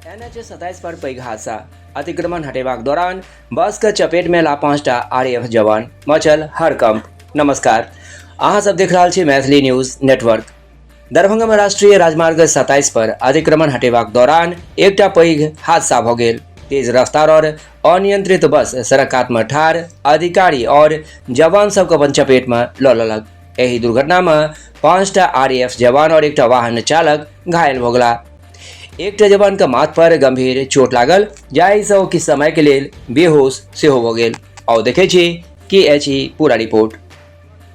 NH 27 पर पैघ हादसा। अतिक्रमण हटेबाक दौरान बस के चपेट में ला 5टा आरएएफ जवान, मचल हड़कंप। नमस्कार, अहाँ सब देख रहल छी मैथिली न्यूज नेटवर्क। दरभंगा में राष्ट्रीय राजमार्ग 27 पर अतिक्रमण हटेबाक दौरान एकटा पैघ हादसा भ गेल। तेज रफ्तार और अनियंत्रित बस सड़क कात में ठाढ़ अधिकारी और जवान सबके अपन चपेट में ल लेलक। एहि दुर्घटना में 5टा आरएएफ जवान और एकटा वाहन चालक घायल भ गेला। एकटा जवान के माथ पर गंभीर चोट लागल, जाहिसँ ओ किछु समय के लेल बेहोश सेहो भऽ गेल। आओ देखै छी की अछि पूरा रिपोर्ट।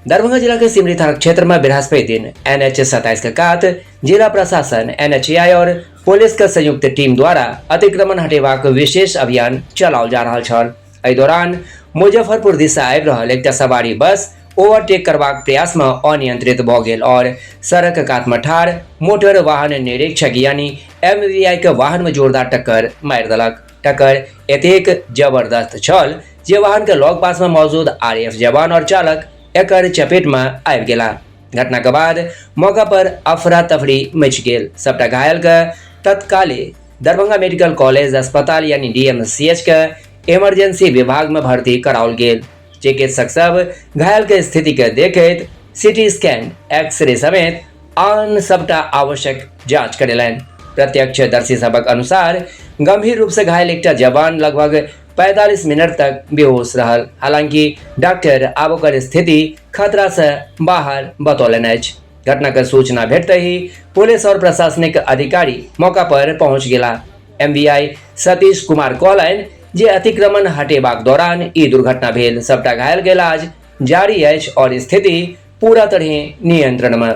दरभंगा जिला के सिमरी थाना क्षेत्र में बृहस्पति दिन एनएच 27 के कात जिला प्रशासन, एनएचएआई और पुलिस के संयुक्त टीम द्वारा अतिक्रमण हटेबाक विशेष अभियान चलाओल जा रहल छल। एहि दौरान मुजफ्फरपुर दिशा आबि रहल एकटा सवारी बस ओवरटेक करबाक प्रयास में अनियंत्रित भऽ गेल और सड़क कात में ठाढ़ मोटर वाहन निरीक्षक यानी एमवीआई के वाहन में जोरदार टक्कर मारि देलक। टक्कर एतेक जबरदस्त छल जे वाहन के लग पास में मौजूद आरएएफ जवान और चालक एकर चपेट में आबि गेला। घटना के बाद मौका पर अफरा तफरी मचि गेल। सबटा घायल के तत्काले दरभंगा मेडिकल कॉलेज अस्पताल यानी डीएमसीएच के इमरजेंसी विभाग में भर्ती कराओल गेल। चिकित्सक सब घायल के स्थिति के देखैत सीटी स्कैन, एक्सरे समेत आन सबटा आवश्यक जांच करेलनि। प्रत्यक्षदर्शी सबक अनुसार गंभीर रूप से घायल एकटा जवान लगभग 45 मिनट तक बेहोश रहल। हालांकि डॉक्टर आब ओकर स्थिति खतरा से बाहर बतौलनि अछि। घटना के सूचना भेटते ही पुलिस और प्रशासनिक अधिकारी मौका पर पहुंच गेला। एमवीआई सतीश कुमार कहलनि जे अतिक्रमण हटेबाक दौरान ई दुर्घटना भेल। सबटा घायल के इलाज जारी अछि और स्थिति पूरा तरह नियंत्रण में।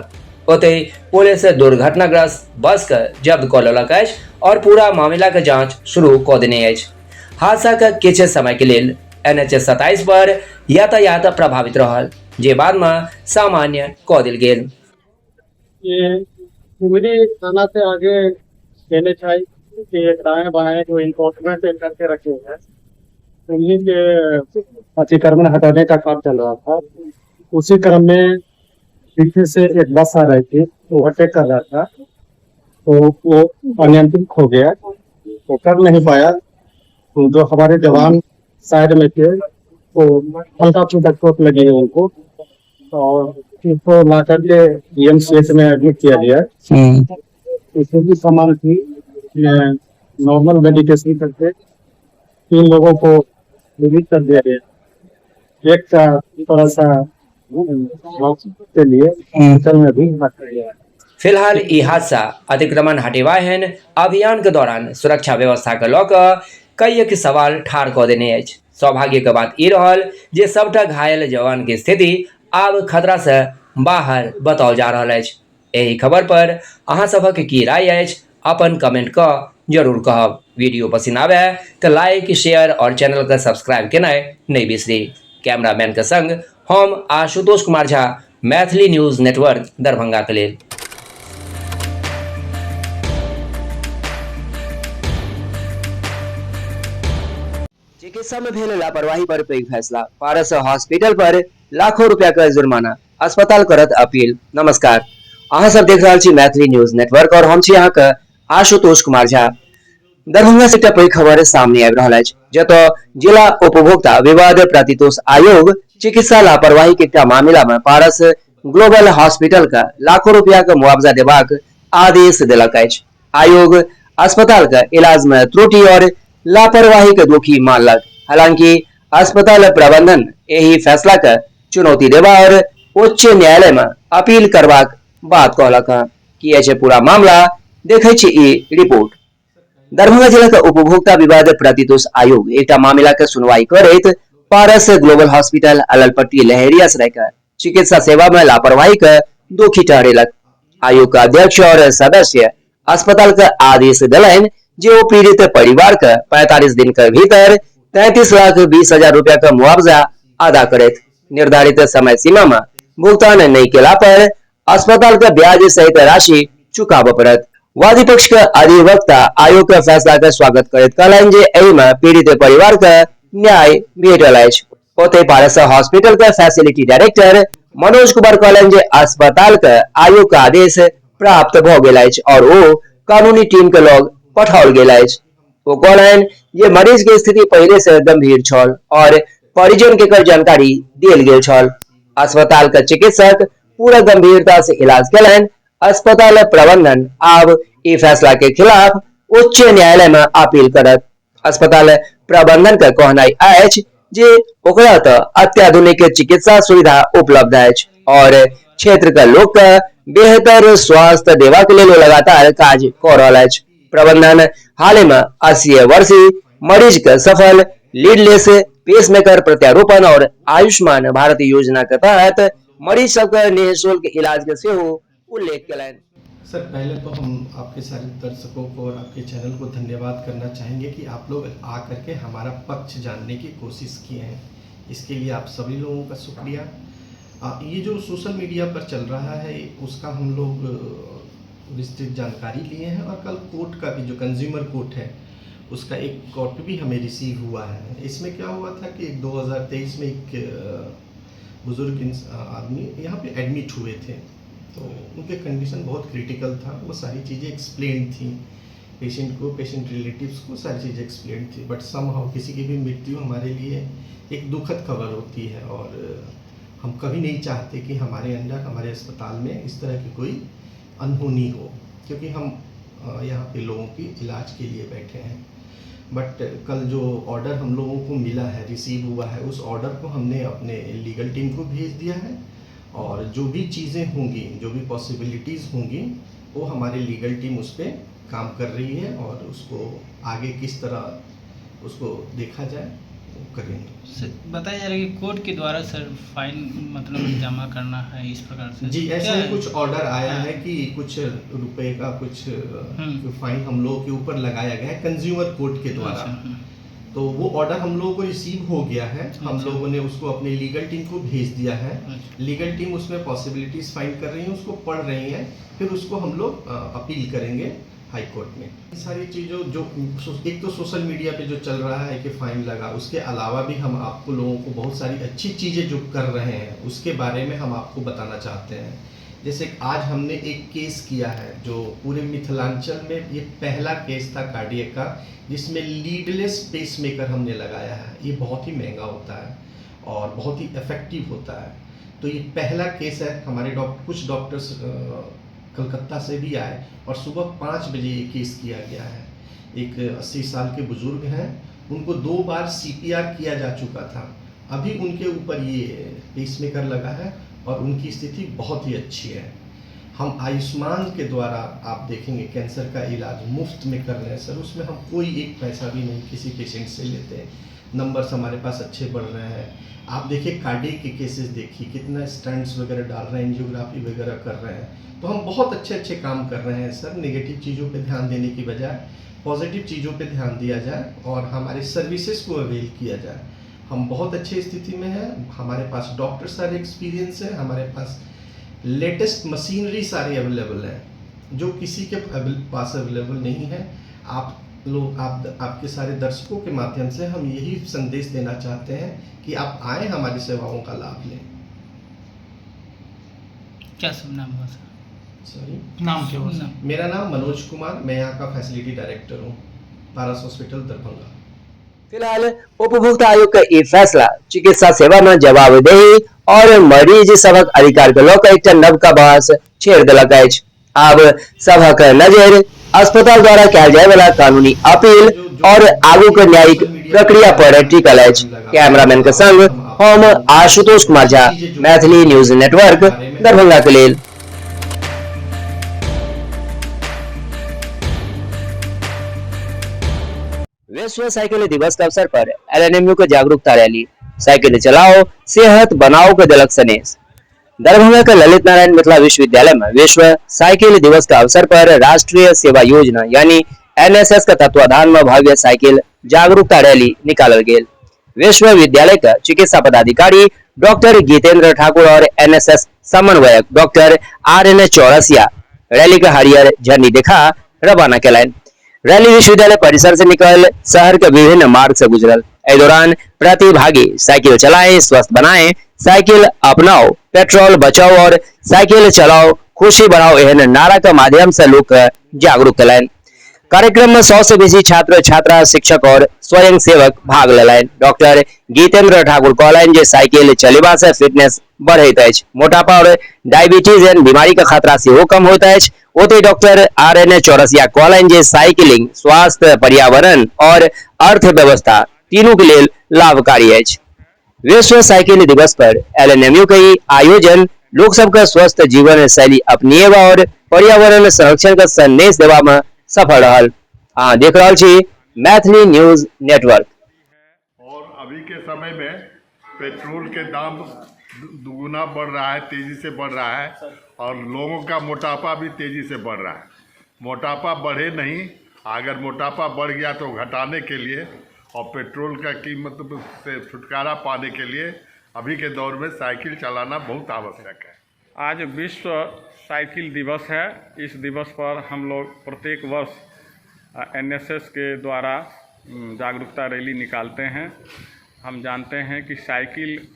ओतहि पुलिस दुर्घटनाग्रस्त बस के जब्त कऽ लेलक अछि और पूरा मामला के जांच शुरू कऽ देने अछि। हादसा के किछु समय के लेल एनएच 27 पर यातायात प्रभावित रहल, जे बाद में सामान्य कऽ देल गेल। ये सिमरी थाना से आगे एन एच I के दाएं बाएं जो इन्फोर्समेंट करके रखे हैं, उन्हीं के अतिक्रमण हटाने का काम चल रहा था। उसी क्रम में पीछे से एक बस आ रही थी, ओवरटेक कर रहा था, तो वो अनियंत्रित हो गया, वो कर नहीं पाया। तो जो हमारे जवान साइड में थे, वो हल्का फुल्का चोट लगी है उनको और इसको ला करके एमसीएच में एडमिट किया गया। इसमें भी सामान थी, नॉर्मल मेडिकेशन करके 3 लोगों को रिलीज कर दिया गया। एक का थोड़ा सा के लिए हॉस्पिटल में भी रखा गया। फिलहाल ई हादसा अतिक्रमण हटेबा एहन अभियान के दौरान सुरक्षा व्यवस्था के लऽ कऽ कई एक सवाल ठाढ़ कऽ देने अछि। सौभाग्य के बात ई रहल जे सबटा घायल जवान के स्थिति आब खतरा से बाहर बताओल जा रहल अछि। एहि खबर पर अहाँ सभक की राय अछि, अपन कमेंट कऽ जरूर कहब। वीडियो पसिन आवे तऽ लाइक, शेयर और चैनल के सब्सक्राइब केनाइ नहि बिसरी। कैमरामैन के संग हम आशुतोष कुमार झा, मैथिली न्यूज नेटवर्क, दरभंगा के लेल। चिकित्सा में भेल लापरवाही पर पैघ फैसला, पारस हॉस्पिटल पर लाखों रुपया के जुर्माना, अस्पताल करत अपील। नमस्कार, अहाँ सब देख रहल छी मैथिली न्यूज नेटवर्क और हम छी अहाँ के आशुतोष कुमार झा। दरभंगा से एकटा पैघ खबर सामने आबि रहल अछि, जतय जिला उपभोक्ता विवाद प्रतितोष आयोग चिकित्सा लापरवाही के एकटा मामला में पारस ग्लोबल हॉस्पिटल के लाखों रुपया के मुआवजा देबाक आदेश देलक अछि। आयोग अस्पताल के इलाज में त्रुटि और लापरवाही के दोषी मानलक। हालांकि अस्पताल प्रबंधन एहि फैसला के चुनौती देबा और उच्च न्यायालय में अपील करबाक बात कहलक हँ। की अछि पूरा मामला, देखै छी ई रिपोर्ट। दरभंगा जिला के उपभोक्ता विवाद प्रतितोष आयोग एकटा मामला के सुनवाई करैत पारस ग्लोबल हॉस्पिटल अललपट्टी लहेरियासराय के चिकित्सा सेवा में लापरवाही के दोषी ठहरेलक। आयोग के अध्यक्ष और सदस्य अस्पताल के आदेश देलनि जे ओ पीड़ित परिवार के 45 दिन के भीतर 33,20,000 रुपया के मुआवजा अदा करैत। निर्धारित समय सीमा में भुगतान नहीं केला पर अस्पताल के ब्याज सहित राशि चुकाबऽ पड़त। वादी पक्ष के अधिवक्ता आयोग के फैसला के स्वागत करैत कहलनि जे एहि में पीड़ित परिवार के न्याय भेटल अछि। ओतहि पारस हॉस्पिटल के फैसिलिटी डायरेक्टर मनोज कुमार कहलनि जे अस्पताल के आयोग के आदेश प्राप्त भऽ गेल अछि और ओ कानूनी टीम के लग पठाओल गेल अछि। ओ कहलनि जे मरीज के स्थिति पहिले से गंभीर छल और परिजन के एकर जानकारी देल गेल छल। अस्पताल के चिकित्सक पूरा गंभीरता से इलाज केलनि। अस्पताल प्रबंधन आब ई फैसला के खिलाफ उच्च न्यायालय में अपील करत। अस्पताल प्रबंधन के कहनाइ अछि जे ओकरा तऽ अत्याधुनिक चिकित्सा सुविधा उपलब्ध अछि और क्षेत्र के लोक के बेहतर स्वास्थ्य देवा के लेल लगातार काज कऽ रहल अछि। प्रबंधन हाल में 80 वर्षीय मरीज के सफल लीडलेस पेसमेकर प्रत्यारोपण और आयुष्मान भारत योजना के तहत मरीज सबके निःशुल्क इलाज के सेहो उल्लेख केलनि। सर, पहले तो हम आपके सारे दर्शकों को और आपके चैनल को धन्यवाद करना चाहेंगे कि आप लोग आ करके हमारा पक्ष जानने की कोशिश किए हैं। इसके लिए आप सभी लोगों का शुक्रिया। ये जो सोशल मीडिया पर चल रहा है उसका हम लोग विस्तृत जानकारी लिए हैं और कल कोर्ट का भी जो कंज्यूमर कोर्ट है उसका एक कॉपी भी हमें रिसीव हुआ है। इसमें क्या हुआ था कि एक 2023 में एक बुज़ुर्ग आदमी यहाँ पे एडमिट हुए थे, तो उनके कंडीशन बहुत क्रिटिकल था। वो सारी चीज़ें एक्सप्लेन थी पेशेंट को, पेशेंट रिलेटिव्स को सारी चीज़ें एक्सप्लेन थी, बट समहाउ किसी की भी मृत्यु हमारे लिए एक दुखद खबर होती है और हम कभी नहीं चाहते कि हमारे अंडर, हमारे अस्पताल में इस तरह की कोई अनहोनी हो, क्योंकि हम यहाँ पे लोगों की इलाज के लिए बैठे हैं। बट कल जो ऑर्डर हम लोगों को मिला है, रिसीव हुआ है, उस ऑर्डर को हमने अपने लीगल टीम को भेज दिया है और जो भी चीज़ें होंगी, जो भी पॉसिबिलिटीज़ होंगी, वो हमारी लीगल टीम उस पर काम कर रही है और उसको आगे किस तरह उसको देखा जाए वो करेंगे। सर, बताया जा रहा है कि कोर्ट के द्वारा सर फाइल मतलब जमा करना है इस प्रकार से। जी, ऐसा क्या ही है? कुछ ऑर्डर आया है कि कुछ रुपए का कुछ फाइन हम लोगों के ऊपर लगाया गया है कंज्यूमर कोर्ट के द्वारा। तो वो ऑर्डर हम लोगों को रिसीव हो गया है, हम लोगों ने उसको अपने लीगल टीम को भेज दिया है। लीगल टीम उसमें पॉसिबिलिटीज फाइंड कर रही है, उसको पढ़ रही है, फिर उसको हम लोग अपील करेंगे हाई कोर्ट में। ये सारी चीज़ों जो एक तो सोशल मीडिया पे जो चल रहा है कि फाइन लगा, उसके अलावा भी हम आपको लोगों को बहुत सारी अच्छी चीज़ें जो कर रहे हैं उसके बारे में हम आपको बताना चाहते हैं। जैसे आज हमने एक केस किया है जो पूरे मिथिलांचल में ये पहला केस था कार्डियक का, जिसमें लीडलेस पेसमेकर हमने लगाया है। ये बहुत ही महंगा होता है और बहुत ही इफेक्टिव होता है। तो ये पहला केस है। हमारे कुछ डॉक्टर्स कलकत्ता से भी आए और सुबह 5 बजे ये केस किया गया है। एक 80 साल के बुजुर्ग हैं, उनको 2 बार CPR किया जा चुका था, अभी उनके ऊपर ये पेसमेकर लगा है और उनकी स्थिति बहुत ही अच्छी है। हम आयुष्मान के द्वारा आप देखेंगे कैंसर का इलाज मुफ्त में कर रहे हैं सर, उसमें हम कोई एक पैसा भी नहीं किसी पेशेंट से लेते हैं। नंबर्स हमारे पास अच्छे बढ़ रहे हैं। आप देखिए कार्डियक के केसेस देखिए कितना स्टंट्स वगैरह डाल रहे हैं, एंजियोग्राफी वगैरह कर रहे हैं। तो हम बहुत अच्छे अच्छे काम कर रहे हैं सर। नेगेटिव चीज़ों पे ध्यान देने की बजाय पॉजिटिव चीज़ों पे ध्यान दिया जाए और हमारे सर्विसेज को अवेल किया जाए। हम बहुत अच्छी स्थिति में हैं, हमारे पास डॉक्टर सारे एक्सपीरियंस है, हमारे पास लेटेस्ट मशीनरी सारी अवेलेबल है जो किसी के पास अवेलेबल नहीं है। आप लोग, आपके सारे दर्शकों के माध्यम से हम यही संदेश देना चाहते हैं कि आप आएँ, हमारी सेवाओं का लाभ लें। क्या शुभ नाम हुआ सर? सॉरी, नाम क्या हुआ सर? मेरा नाम मनोज कुमार, मैं यहाँ का फैसिलिटी डायरेक्टर हूँ, पारस हॉस्पिटल दरभंगा। फिलहाल उपभोक्ता आयोग के ई फैसला चिकित्सा सेवा में जवाबदेही और मरीज सभक अधिकार के लऽ कऽ एकटा नवका बहस छेड़ देलक अछि। आब सभक नजर अस्पताल द्वारा कयल जाय वाला कानूनी अपील और आगू के न्यायिक प्रक्रिया पर टिकल अछि। कैमरामैन के संग हम आशुतोष कुमार झा, मैथिली न्यूज नेटवर्क, दरभंगा के लेल। विश्व साइकिल दिवस के अवसर पर एलएनएमयू के जागरूकता रैली, साइकिल चलाओ सेहत बनाओ के देलक सनेश। दरभंगा के ललित नारायण मिथिला विश्वविद्यालय में विश्व साइकिल दिवस के अवसर पर राष्ट्रीय सेवा योजना यानी एनएसएस के तत्वाधान में भव्य साइकिल जागरूकता रैली निकालल गेल। विश्वविद्यालय के चिकित्सा पदाधिकारी डॉक्टर गीतेंद्र ठाकुर और एनएसएस समन्वयक डॉक्टर आर एन चौरसिया रैली के हरियर झंडी देखा रवाना केलनि। रैली विश्वविद्यालय परिसर से निकल शहर के विभिन्न मार्ग से गुजरल। एहि दौरान प्रतिभागी साइकिल चलाएं स्वस्थ बनाएं, साइकिल अपनाओ पेट्रोल बचाओ और साइकिल चलाओ खुशी बढ़ाओ एहन नारा के माध्यम से लोग के जागरूक केलनि। कार्यक्रम में 100 से बेसी छात्र छात्रा, शिक्षक और स्वयं सेवक भाग लेलनि। डॉक्टर गीतेंद्र ठाकुर कहलनि जे साइकिल चलेबा से फिटनेस बढ़ैत अछि, मोटापा और डायबिटीज एहन बीमारी के खतरा सेहो कम होइत अछि। ओतहि डॉक्टर आर एन चौरसिया कहलनि जे साइकिलिंग स्वास्थ्य, पर्यावरण और अर्थव्यवस्था तीनू के लेल लाभकारी अछि। विश्व साइकिल दिवस पर एलएनएमयू के ई आयोजन लोक सबके स्वस्थ जीवन शैली अपनेबा और पर्यावरण संरक्षण के संदेश देबा में सफल रहल। अहाँ देख रहल छी मैथिली न्यूज नेटवर्क। और अभी के समय में पेट्रोल के दाम दुगुना बढ़ रहा है, तेज़ी से बढ़ रहा है और लोगों का मोटापा भी तेज़ी से बढ़ रहा है। मोटापा बढ़े नहीं, अगर मोटापा बढ़ गया तो घटाने के लिए और पेट्रोल का कीमत से छुटकारा पाने के लिए अभी के दौर में साइकिल चलाना बहुत आवश्यक है। आज विश्व साइकिल दिवस है। इस दिवस पर हम लोग प्रत्येक वर्ष एनएसएस के द्वारा जागरूकता रैली निकालते हैं। हम जानते हैं कि साइकिल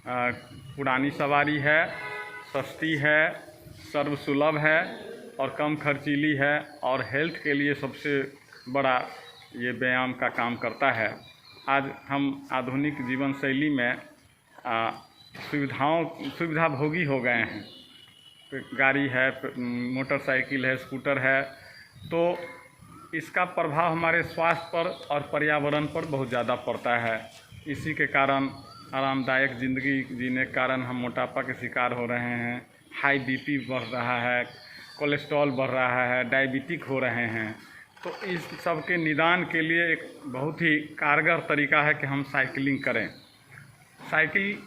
पुरानी सवारी है, सस्ती है, सर्वसुलभ है और कम खर्चीली है और हेल्थ के लिए सबसे बड़ा ये व्यायाम का काम करता है। आज हम आधुनिक जीवन शैली में सुविधाओं सुविधा भोगी हो गए हैं। गाड़ी है, मोटरसाइकिल है, स्कूटर है, तो इसका प्रभाव हमारे स्वास्थ्य पर और पर्यावरण पर बहुत ज़्यादा पड़ता है। इसी के कारण आरामदायक ज़िंदगी जीने के कारण हम मोटापा के शिकार हो रहे हैं, हाई बीपी बढ़ रहा है, कोलेस्ट्रॉल बढ़ रहा है, डायबिटिक हो रहे हैं। तो इस सब के निदान के लिए एक बहुत ही कारगर तरीका है कि हम साइकिलिंग करें। साइकिल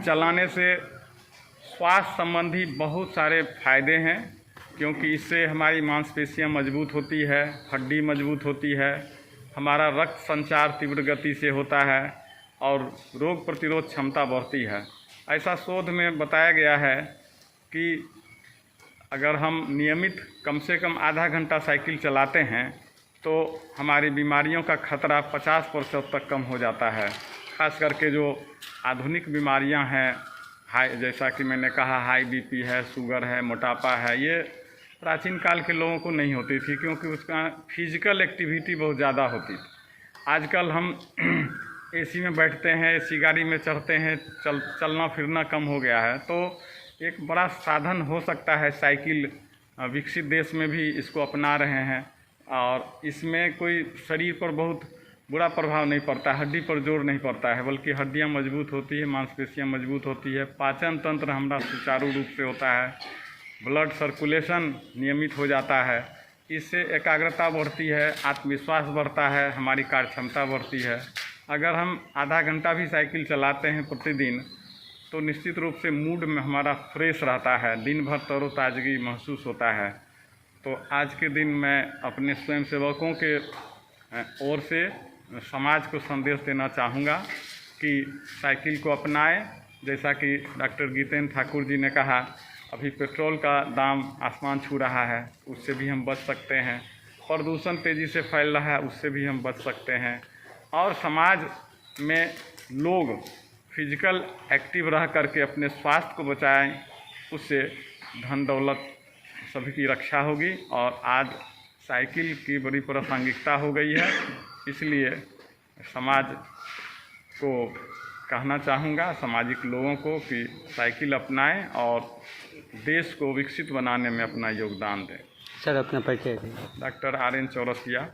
चलाने से स्वास्थ्य संबंधी बहुत सारे फायदे हैं, क्योंकि इससे हमारी मांसपेशियां मजबूत होती है, हड्डी मजबूत होती है, हमारा रक्त संचार तीव्र गति से होता है और रोग प्रतिरोध क्षमता बढ़ती है। ऐसा शोध में बताया गया है कि अगर हम नियमित कम से कम आधा घंटा साइकिल चलाते हैं तो हमारी बीमारियों का खतरा 50% तक कम हो जाता है। खास करके जो आधुनिक बीमारियां हैं, हाई, जैसा कि मैंने कहा, हाई बीपी है, शुगर है, मोटापा है, ये प्राचीन काल के लोगों को नहीं होती थी क्योंकि उसका फिजिकल एक्टिविटी बहुत ज़्यादा होती थी। आजकल हम एसी में बैठते हैं, एसी गाड़ी में चढ़ते हैं, चलना फिरना कम हो गया है। तो एक बड़ा साधन हो सकता है साइकिल। विकसित देश में भी इसको अपना रहे हैं और इसमें कोई शरीर पर बहुत बुरा प्रभाव नहीं पड़ता, हड्डी पर जोर नहीं पड़ता है, बल्कि हड्डियाँ मजबूत होती है, मांसपेशियाँ मजबूत होती है, पाचन तंत्र हमारा सुचारू रूप से होता है, ब्लड सर्कुलेशन नियमित हो जाता है। इससे एकाग्रता बढ़ती है, आत्मविश्वास बढ़ता है, हमारी कार्य क्षमता बढ़ती है। अगर हम आधा घंटा भी साइकिल चलाते हैं प्रतिदिन तो निश्चित रूप से मूड में हमारा फ्रेश रहता है, दिन भर तरोताजगी महसूस होता है। तो आज के दिन मैं अपने स्वयंसेवकों के ओर से समाज को संदेश देना चाहूँगा कि साइकिल को अपनाएं। जैसा कि डॉक्टर गीतेंद्र ठाकुर जी ने कहा, अभी पेट्रोल का दाम आसमान छू रहा है, उससे भी हम बच सकते हैं। प्रदूषण तेज़ी से फैल रहा है, उससे भी हम बच सकते हैं। और समाज में लोग फिजिकल एक्टिव रह करके अपने स्वास्थ्य को बचाएं, उससे धन दौलत सभी की रक्षा होगी। और आज साइकिल की बड़ी प्रासंगिकता हो गई है, इसलिए समाज को कहना चाहूँगा, सामाजिक लोगों को कि साइकिल अपनाएं और देश को विकसित बनाने में अपना योगदान दें। सर, अपना परिचय दें। Doctor R N Chaurasia,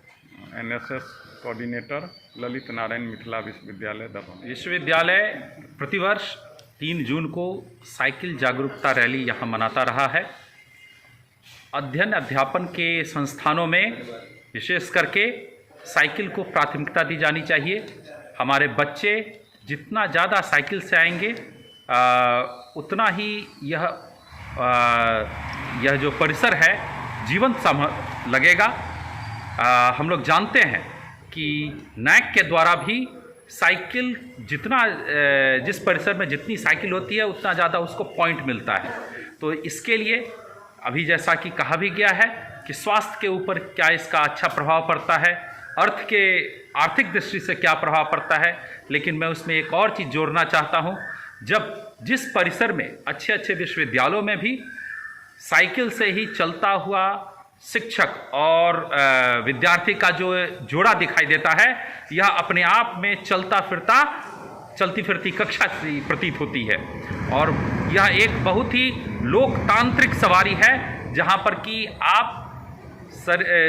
NSS coordinator, Lalit Narayan Mithila Vishwavidyalaya, Darbhanga. विश्वविद्यालय प्रतिवर्ष 3 जून को साइकिल जागरूकता रैली यहाँ मनाता रहा है। अध्ययन अध्यापन के संस्थानों में विशेष करके साइकिल को प्राथमिकता दी जानी चाहिए। हमारे बच्चे जितना ज़्यादा साइकिल से आएंगे उतना ही यह जो परिसर है जीवंत सा लगेगा। हम लोग जानते हैं कि नैक के द्वारा भी साइकिल जितना जिस परिसर में जितनी साइकिल होती है उतना ज़्यादा उसको पॉइंट मिलता है। तो इसके लिए अभी जैसा कि कहा भी गया है कि स्वास्थ्य के ऊपर क्या इसका अच्छा प्रभाव पड़ता है, अर्थ के आर्थिक दृष्टि से क्या प्रभाव पड़ता है, लेकिन मैं उसमें एक और चीज़ जोड़ना चाहता हूँ। जब जिस परिसर में अच्छे अच्छे विश्वविद्यालयों में भी साइकिल से ही चलता हुआ शिक्षक और विद्यार्थी का जो जोड़ा दिखाई देता है, यह अपने आप में चलता फिरता चलती फिरती कक्षा सी प्रतीत होती है। और यह एक बहुत ही लोकतांत्रिक सवारी है, जहाँ पर कि आप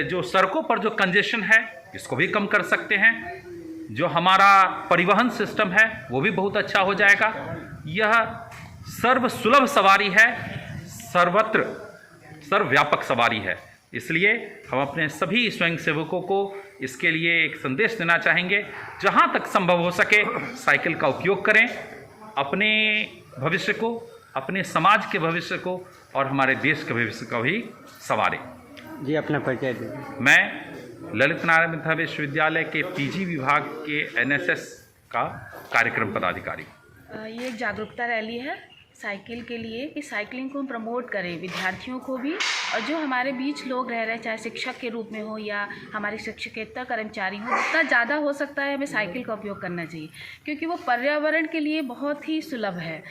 जो सड़कों पर जो कंजेशन है इसको भी कम कर सकते हैं। जो हमारा परिवहन सिस्टम है वो भी बहुत अच्छा हो जाएगा। यह सर्वसुलभ सवारी है, सर्वत्र सर्वव्यापक सवारी है। इसलिए हम अपने सभी स्वयंसेवकों को इसके लिए एक संदेश देना चाहेंगे, जहाँ तक संभव हो सके साइकिल का उपयोग करें, अपने भविष्य को, अपने समाज के भविष्य को और हमारे देश के भविष्य को भी संवारें। जी, अपना परिचय दीजिए। मैं ललित नारायण मिथिला विश्वविद्यालय के पीजी विभाग के एनएसएस का कार्यक्रम पदाधिकारी हूँ। ये एक जागरूकता रैली है साइकिल के लिए कि साइकिलिंग को हम प्रमोट करें, विद्यार्थियों को भी, और जो हमारे बीच लोग रह रहे हैं, चाहे शिक्षक के रूप में हो या हमारे शिक्षकेतर कर्मचारी हो, जितना ज़्यादा हो सकता है हमें साइकिल का उपयोग करना चाहिए, क्योंकि वो पर्यावरण के लिए बहुत ही सुलभ है।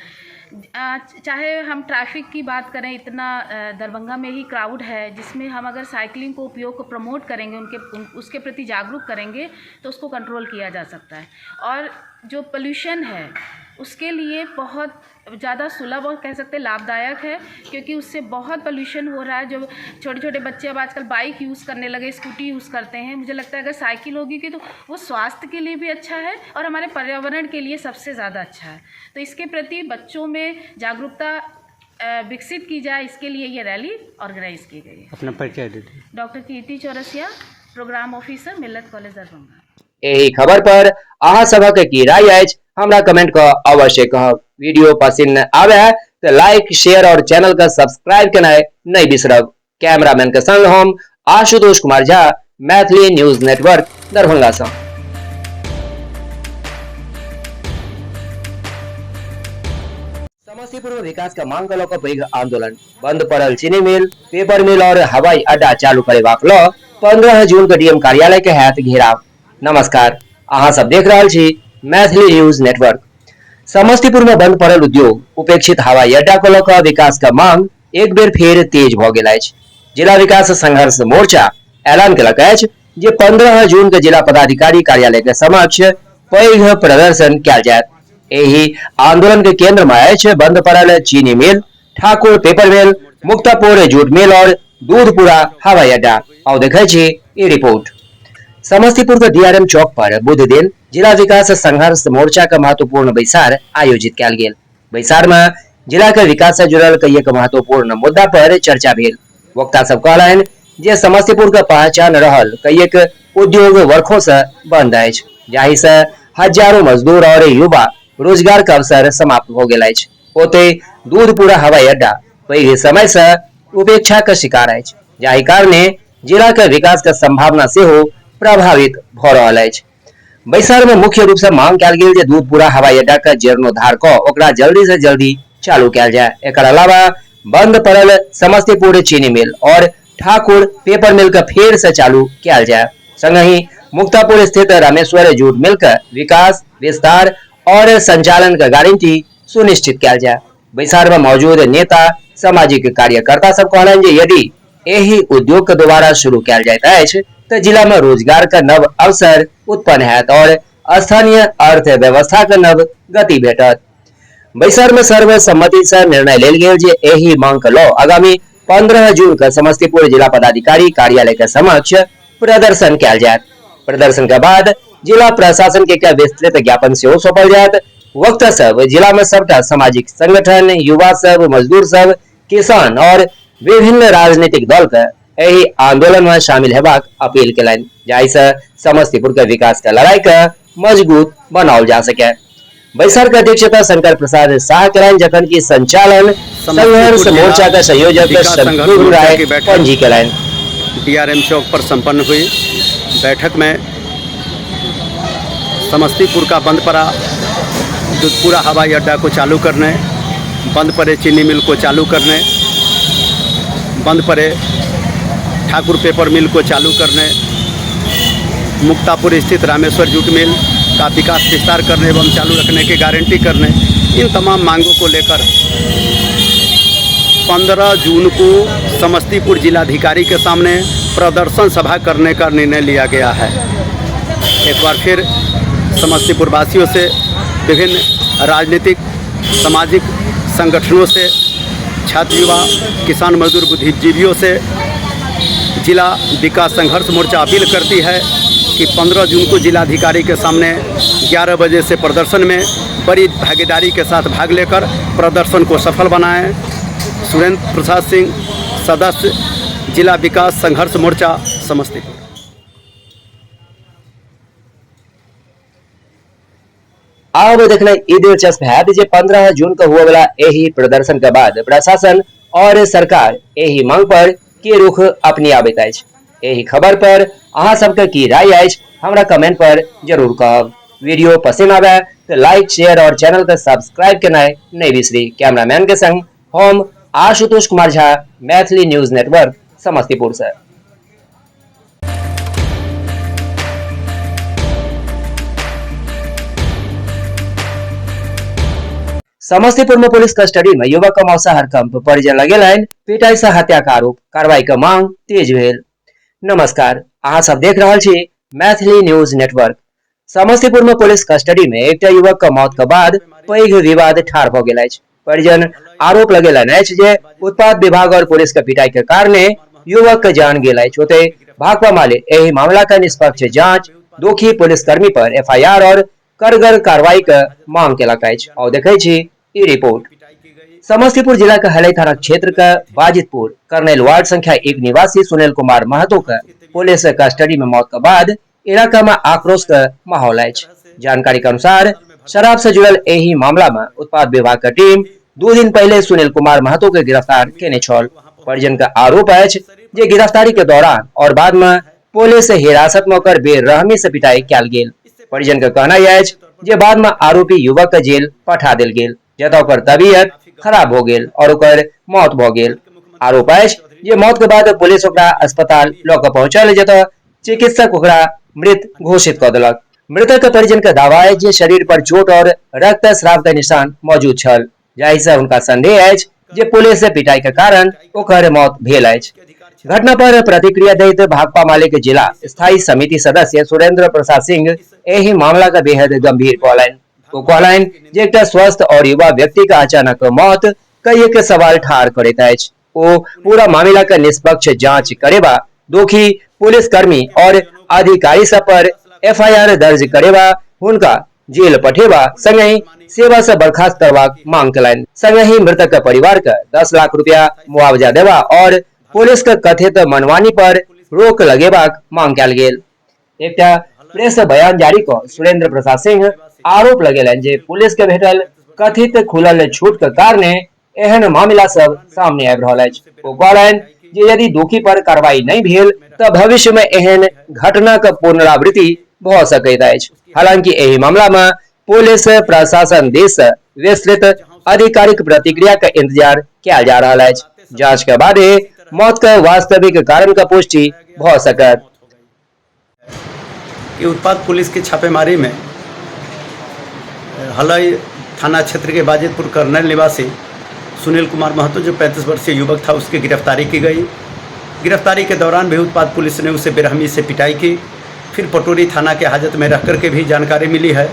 चाहे हम ट्रैफिक की बात करें, इतना दरभंगा में ही क्राउड है, जिसमें हम अगर साइकिलिंग को उपयोग को प्रमोट करेंगे, उसके प्रति जागरूक करेंगे, तो उसको कंट्रोल किया जा सकता है। और जो पोल्यूशन है उसके लिए बहुत ज़्यादा सुलभ और कह सकते हैं लाभदायक है, क्योंकि उससे बहुत पोल्यूशन हो रहा है। जो छोटे छोटे बच्चे अब आजकल बाइक यूज़ करने लगे, स्कूटी यूज़ करते हैं, मुझे लगता है अगर साइकिल होगी कि तो वो स्वास्थ्य के लिए भी अच्छा है और हमारे पर्यावरण के लिए सबसे ज़्यादा अच्छा है। तो इसके प्रति बच्चों में जागरूकता विकसित की जाए, इसके लिए ये रैली ऑर्गेनाइज की गई है। अपना परिचय दीजिए। Doctor Kirti Chaurasia, programme officer, Millat college, Darbhanga. एही खबर पर अहाँ सभक की राय अछि हमरा कमेंट क अवश्य कहब। वीडियो पसंद आवे तो लाइक, शेयर और चैनल का सब्सक्राइब केनाइ नहीं बिसरब। कैमरामैन के संग हम आशुतोष कुमार झा, मैथिली न्यूज नेटवर्क, दरभंगा से। समस्तीपुर में विकास का मांग के लऽ पैघ आंदोलन। बंद पड़ल चीनी मिल, पेपर मिल और हवाई अड्डा चालू करेबाक लऽ 15 जून के डीएम कार्यालय के हैत घेराव। नमस्कार, अहाँ सब देख रहल छी मैथिली न्यूज नेटवर्क। समस्तीपुर में बंद पड़ल उद्योग, उपेक्षित हवाई अड्डा को लऽ कऽ विकास का मांग एक बेर फेर तेज भऽ गेल अछि। जिला विकास संघर्ष मोर्चा ऐलान केलक अछि जे 15 जून के जिला पदाधिकारी कार्यालय के समक्ष पैघ प्रदर्शन कयल जायत। एहि आंदोलन के केंद्र में अछि बंद पड़ल चीनी मिल, Thakur paper mill, Muktapur jute mill और दूधपुरा हवाई अड्डा। आउ देखै छी ई रिपोर्ट। समस्तीपुर के डीआरएम चौक पर बुध दिन जिला विकास संघर्ष मोर्चा के महत्वपूर्ण बैसार आयोजित कयल गेल। बैसार में जिला के विकास से जुड़ल कईएक महत्वपूर्ण मुद्दा पर चर्चा भेल। वक्ता सब कहलनि जे समस्तीपुर के पहचान रहल कईएक उद्योग वर्षों से बंद अछि, जाहि से हजारों मजदूर और युवा रोजगार के अवसर समाप्त हो गेल अछि। ओतहि दूधपुरा हवाई अड्डा पैघ समय से उपेक्षा के शिकार अछि, जाहि कारणे जिला के विकास के संभावना सेहो प्रभावित भऽ रहल अछि। बैसार में मुख्य रूप से मांग कयल गेल जे दूधपुरा हवाई अड्डा के जीर्णोद्धार कऽ ओकरा जल्दी से जल्दी चालू कयल जाय। एकर अलावा बंद पड़ल समस्तीपुर चीनी मिल और ठाकुर पेपर मिल के फेर से चालू कयल जाय। संगहि मुक्तापुर स्थित रामेश्वर जूट मिल के विकास, विस्तार और संचालन के गारंटी सुनिश्चित कयल जाय। बैसार में मौजूद नेता, सामाजिक कार्यकर्ता सब कहलनि जे यदि एहि उद्योग के दोबारा शुरू कयल जाइत अछि तऽ जिला में रोजगार के नव अवसर उत्पन्न हैत और स्थानीय अर्थव्यवस्था के नव गति भेटत। बैसार में सर्वसम्मति से निर्णय लेल गेल जे एहि मांग के लऽ आगामी 15 जून के समस्तीपुर जिला पदाधिकारी कार्यालय के समक्ष प्रदर्शन कयल जायत। प्रदर्शन के बाद जिला प्रशासन के एकटा विस्तृत ज्ञापन सेहो सौंपल जायत। वक्ता सब जिला में सबटा सामाजिक संगठन, युवा सब, मजदूर सब, किसान और विभिन्न राजनीतिक दल के एहि आंदोलन में शामिल हेबाक अपील केलनि, जाहि से समस्तीपुर के विकास के लड़ाई के मजबूत बनाओल जा सके। बैसार के अध्यक्षता शंकर प्रसाद शाह केलनि, जखन कि संचालन समस्तीपुर संघर्ष जिला मोर्चा के संयोजक विकास संघर्ष शत्रुघ्न मोर्चा राय की बैठक पंजी केलनि। डीआरएम चौक पर संपन्न हुई। बैठक में समस्तीपुर का बंद पड़ा दूधपुरा हवाई अड्डा को चालू करने, बंद पड़े चीनी मिल को चालू करने, बंद पड़े ठाकुर पेपर मिल को चालू करने, मुक्तापुर स्थित रामेश्वर जूट मिल का विकास विस्तार करने एवं चालू रखने की गारंटी करने, इन तमाम मांगों को लेकर 15 जून को समस्तीपुर जिलाधिकारी के सामने प्रदर्शन सभा करने का निर्णय लिया गया है। एक बार फिर समस्तीपुर वासियों से, विभिन्न राजनीतिक सामाजिक संगठनों से, छात्र युवा किसान मजदूर बुद्धिजीवियों से जिला विकास संघर्ष मोर्चा अपील करती है कि 15 जून को जिलाधिकारी के सामने 11 बजे से प्रदर्शन में बड़ी भागीदारी के साथ भाग लेकर प्रदर्शन को सफल बनाएं। सुरेंद्र प्रसाद सिंह, सदस्य, जिला विकास संघर्ष मोर्चा, समस्तीपुर। आब देखनाइ ई दिलचस्प हैत जे 15 जून के हुए वाला एहि प्रदर्शन के बाद प्रशासन और सरकार एहि मांग पर के रुख अपनियाबैत अछि। एहि खबर पर अहाँ सबके की राय अछि हमरा कमेंट पर जरूर कहब। वीडियो पसंद आवे तो लाइक, शेयर और चैनल के सब्सक्राइब केनाइ नहि बिसरी। कैमरामैन के संग हम आशुतोष कुमार झा, मैथिली न्यूज नेटवर्क, समस्तीपुर से। समस्तीपुर में पुलिस कस्टडी में युवक का मौसा हड़कंप, परिजन लगेलनि पिटाई से हत्या का आरोप, कार्रवाई के मांग तेज भेल। नमस्कार, अहाँ सब देख रहल छी मैथिली न्यूज नेटवर्क। समस्तीपुर में पुलिस कस्टडी में एकटा युवक के मौत के बाद पैघ विवाद ठाढ़ भऽ गेल अछि। परिजन आरोप लगेलनि अछि जे उत्पाद विभाग और पुलिस के पिटाई के कारणे युवक के जान गेल अछि। ओतहि भाकपा माले एहि मामला के निष्पक्ष जांच, दोषी पुलिसकर्मी पर एफआईआर और कड़गर कार्रवाई के मांग केलक अछि। और देखै छी ई रिपोर्ट। समस्तीपुर जिला के हलई थाना क्षेत्र के बाजितपुर कर्नल वार्ड संख्या 1 निवासी सुनील कुमार महतो के पुलिस कस्टडी में मौत के बाद इलाका में आक्रोश के माहौल अछि। जानकारी के अनुसार शराब से जुड़ल एहि मामला में उत्पाद विभाग के टीम 2 दिन पहले सुनील कुमार महतो के गिरफ्तार केने छल। परिजन के आरोप अछि जे गिरफ्तारी के दौरान और बाद में पुलिस हिरासत में ओकर बेरहमी से पिटाई कयल गेल। परिजन के कहना अछि जे बाद में आरोपी युवक के जेल पठा देल गेल, जतऽ ओकर तबीयत खराब हो गेल और ओकर मौत भऽ गेल। आरोप अछि जे मौत के बाद पुलिस ओकरा अस्पताल लऽ कऽ पहुंचल, जतऽ चिकित्सक ओकरा मृत घोषित कऽ देलक। मृतक के परिजन के दावा अछि जे शरीर पर चोट और रक्त स्राव के निशान मौजूद छल, जाहि से हुनका संदेह अछि जे पुलिस पिटाई के कारण ओकर मौत भेल अछि। घटना पर प्रतिक्रिया दैत भाकपा माले के जिला स्थायी समिति सदस्य सुरेंद्र प्रसाद सिंह एहि मामला के बेहद गंभीर कहलनि। ओ कहलनि जे एकटा स्वस्थ और युवा व्यक्ति के अचानक मौत कई एक सवाल ठाढ़ करैत अछि। ओ पूरा मामला के निष्पक्ष जांच करेबा, दोषी पुलिसकर्मी और अधिकारी सब पर एफआईआर दर्ज करेबा, हुनका जेल पठेबा संगहि सेवा से बर्खास्त करबाक मांग केलनि। संगहि मृतक के परिवार के 10 लाख रुपया मुआवजा देबा और पुलिस के कथित मनमानी पर रोक लगेबाक मांग कयल गेल। एकटा प्रेस बयान जारी कऽ सुरेंद्र प्रसाद सिंह आरोप लगेलनि जे पुलिस के भेटल कथित खुलल छूट के कारणे एहन मामिला सब सामने आबि रहल अछि। ओ कहलनि जे यदि दोषी पर कार्रवाई नहि भेल तऽ भविष्य मे एहन घटनाक पुनरावृत्ति भऽ सकैत अछि। हालांकि एहि मामला मे पुलिस प्रशासन दिस सँ विस्तृत आधिकारिक प्रतिक्रिया के इंतजार कयल जा रहल अछि। जांच के बादे मौत के वास्तविक कारण के पुष्टि भऽ सकत। कि उत्पाद पुलिस की छापेमारी में हलई थाना क्षेत्र के बाजितपुर कर्नल निवासी सुनील कुमार महतो, जो 35 वर्षीय युवक था, उसकी गिरफ्तारी की गई। गिरफ्तारी के दौरान भी उत्पाद पुलिस ने उसे बेरहमी से पिटाई की। फिर पटोरी थाना के हाजत में रख कर के भी जानकारी मिली है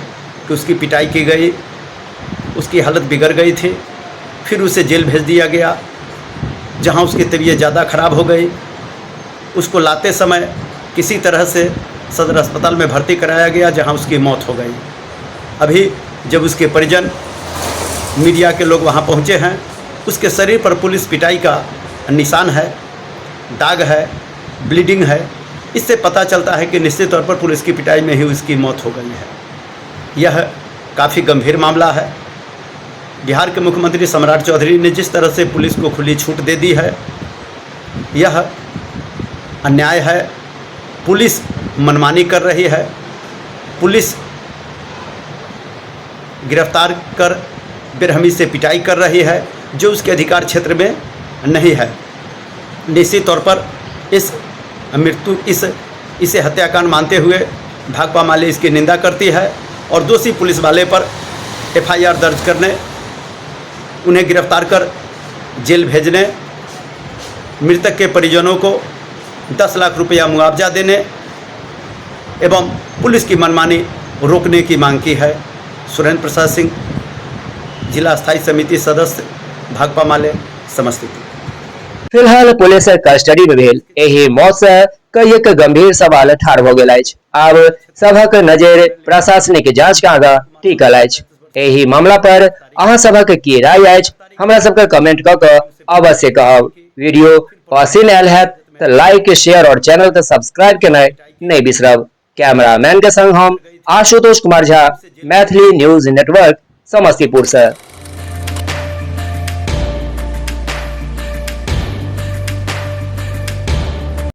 कि उसकी पिटाई की गई, उसकी हालत बिगड़ गई थी। फिर उसे जेल भेज दिया गया, जहां उसकी तबीयत ज़्यादा ख़राब हो गई। उसको लाते समय किसी तरह से सदर अस्पताल में भर्ती कराया गया, जहां उसकी मौत हो गई। अभी जब उसके परिजन, मीडिया के लोग वहां पहुंचे हैं, उसके शरीर पर पुलिस पिटाई का निशान है, दाग है, ब्लीडिंग है। इससे पता चलता है कि निश्चित तौर पर पुलिस की पिटाई में ही उसकी मौत हो गई है। यह काफ़ी गंभीर मामला है। बिहार के मुख्यमंत्री सम्राट चौधरी ने जिस तरह से पुलिस को खुली छूट दे दी है, यह अन्याय है। पुलिस मनमानी कर रही है। पुलिस गिरफ्तार कर बेरहमी से पिटाई कर रही है, जो उसके अधिकार क्षेत्र में नहीं है। निश्चित तौर पर इस मृत्यु इस इसे हत्याकांड मानते हुए भाकपा माले इसकी निंदा करती है और दोषी पुलिस वाले पर एफआईआर दर्ज करने, उन्हें गिरफ्तार कर जेल भेजने मृतक के परिजनों को 10 लाख रुपया मुआवजा देने एवं पुलिस की मनमानी रोकने की मांग की है। सुरेंद्र प्रसाद सिंह, जिला स्थायी समिति सदस्य, भाकपा माले, समस्तीपुर। फिलहाल पुलिस कस्टडी में भेल एहि मौत से कईएक गंभीर सवाल ठाढ़ भ गेल अछि। आब सभक नजर प्रशासनिक जांच के आगाँ टिकल अछि। एहि मामला पर अहाँ सभक की राय अछि, हमरा सबके कमेंट कऽ कऽ अवश्य कहब। वीडियो पसिन आयल हैत तऽ लाइक, शेयर और चैनल के सब्सक्राइब केनाइ नहि बिसरब। कैमरामैन के संग हम आशुतोष कुमार झा, मैथिली न्यूज नेटवर्क, समस्तीपुर से।